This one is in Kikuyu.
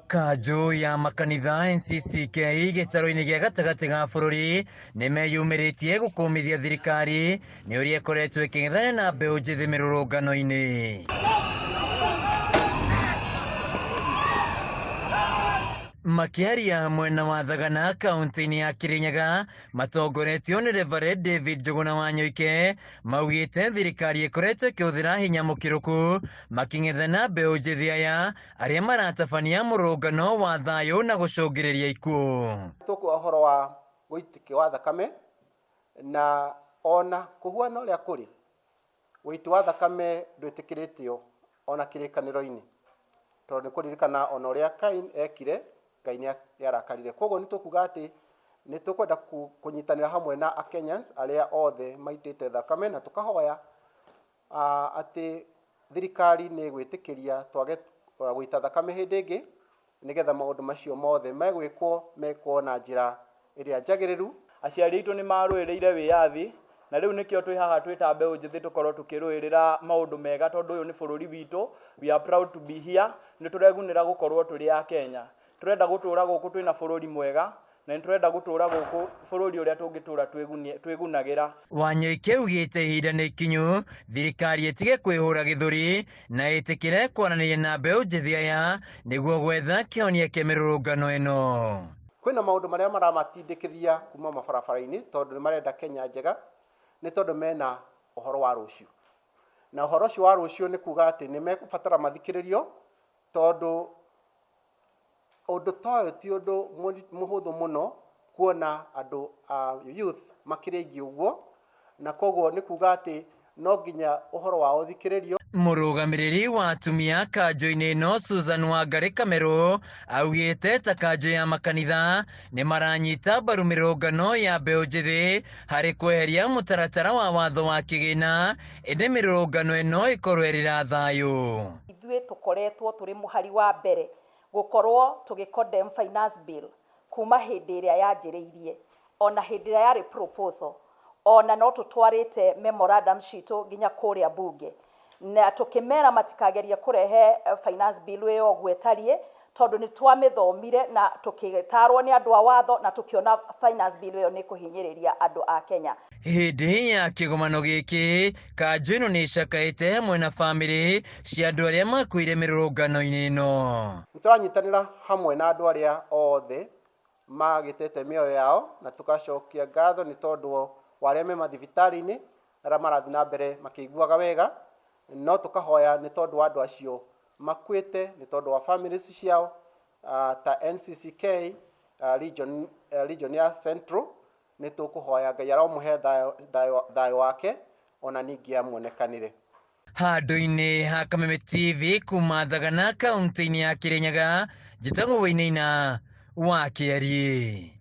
Kanjũ ya makanitha NCCK gĩtarũ-inĩ gĩa gatagatĩ ga bũrũri nĩmeyumĩrĩtie gũkũmithia thirikari nĩ ũrĩa ĩkoretwo ĩkĩng'ethana na mbeũ njĩthĩ mĩrũrũngano-inĩ. Makĩaria mwena wa Thagana kaunti-inĩ ya Kirinyaga matongoretio nĩ Reverend David Njuguna wa Nyoike maugĩte thirikari ĩkoretwo ĩkĩhũthĩra hinya mũkĩrũku makĩng'ethana mbeũ njĩthĩ aya arĩa maratabania mũrũngano wa thayũ na gũcũngĩrĩria ikuũ. Tũkuga ũhoro wa ũitĩki wa thakame na ona kũhuana ũrĩa kũrĩ, ũiti wa thakame ndwĩtĩkĩrĩtio ona kĩrĩkanĩro-inĩ, tondũ nĩ kũririkana ona ũrĩa Kain ekire, Ngai nĩ arakarire. Koguo nĩ tũkuga atĩ nĩ tũkwenda kũnyitanĩra hamwe na Kenyans arĩa othe maitĩte thakame, na tũkahoya atĩ thirikari nĩ ĩgwĩtĩkĩria twage gũita thakame hĩndĩ ĩngĩ, nĩgetha maũndũ macio mothe megwĩkwo mekwo na njĩra ĩrĩa njagĩrĩru. Aciari aitũ nĩ marũĩrĩire wĩyathi, na rĩu nĩkĩo twĩ haha twĩ ta mbeũ njĩthĩ tũkorwo tũkĩrũĩrĩra maũndũ mega, tondũ ũyũ nĩ bũrũri witũ. We are proud to be here. Nĩ tũregunĩra gũkorwo tũrĩ a Kenya. Tũrenda gũtũra gũkũ twĩna bũrũri mwega, na nĩ tũrenda gũtũra gũkũ bũrũri ũrĩa tũngĩtũra twĩgunagĩra. Wanyoike augĩte ihinda nĩ ikinyu thirikari ĩtige kwĩhũra gĩthũri na ĩtĩkĩre kwaranĩria na mbeũ njĩthĩ aya nĩguo gwetha kĩhonia kĩa mĩrũrũngano ĩno. Kwĩna maũndũ marĩa maramatindĩkĩria kuma mabarabara-inĩ tondũ nĩ marenda Kenya njega, nĩ tondũ mena ũhoro wa rũciũ, na ũhoro ũcio wa rũciũ nĩ kuga atĩ nĩ mekũbatara mathikĩrĩrio, tondũ ũndũ ta ũyũ ti ũndũ mũhũthũ mũno kuona andũ a youth makĩrĩ aingĩ ũguo, na koguo nĩ kuga atĩ no nginya ũhoro wao ũthikĩrĩrio. Mũrũgamĩrĩri wa atumia kanjũ-inĩ ĩno Susan Wangari Kamerũ augĩte ta kanjũ ya makanitha nĩ maranyita mbaru mĩrũrũngano ya mbeũ njĩthĩ harĩ kweheria mũtaratara wa watho wa kĩgĩna, ĩndĩ mĩrũrũngano ĩno ĩkorwo ĩrĩ ya thayũ. Ithuĩ tũkoretwo tũrĩ mũhari wa mbere gũkorwo tũgĩ condemn finance bill kuma hĩndĩ ĩrĩa yanjĩrĩirie, ona hĩndĩ ĩrĩa yarĩ proposal, ona no tũtwarĩte memorandum citũ nginya kũrĩa bunge, na tũkĩmera matikagerie kũrehe finance bill ĩyo ũguo ĩtariĩ, tondũ nĩ twamĩthomire na tũkĩtarwo nĩ andũ a watho na tũkĩona finance bill ĩyo nĩ kũhinyĩrĩria andũ a Kenya. Hĩndĩ ya kĩgomano gĩkĩ, kanjũ ĩno nĩ ĩcakaĩte hamwe na bamĩrĩ cia andũ arĩa makuire mĩrũrũngano-inĩ ĩno. Nĩ tũranyitanĩra hamwe na andũ arĩa othe magĩtete mĩoyo yao, na tũgacokia ngatho nĩ tondũ wa arĩa me mathibitarĩ-inĩ, arĩa marathiĩ na mbere makĩiguaga wega, no tũkahoya nĩ tondũ wa andũ acio makuĩte, nĩ tondũ wa families ciao, ta NCCK, region ya Central, nĩ tũkũhoya Ngai aromũhe thayũ wake, ona ningĩ amuonekanĩre. Handũ-inĩ ha Kameme TV kuma Thagana kaunti-inĩ ya Kirinyaga, njĩtagwo Wainaina wa Kĩariĩ.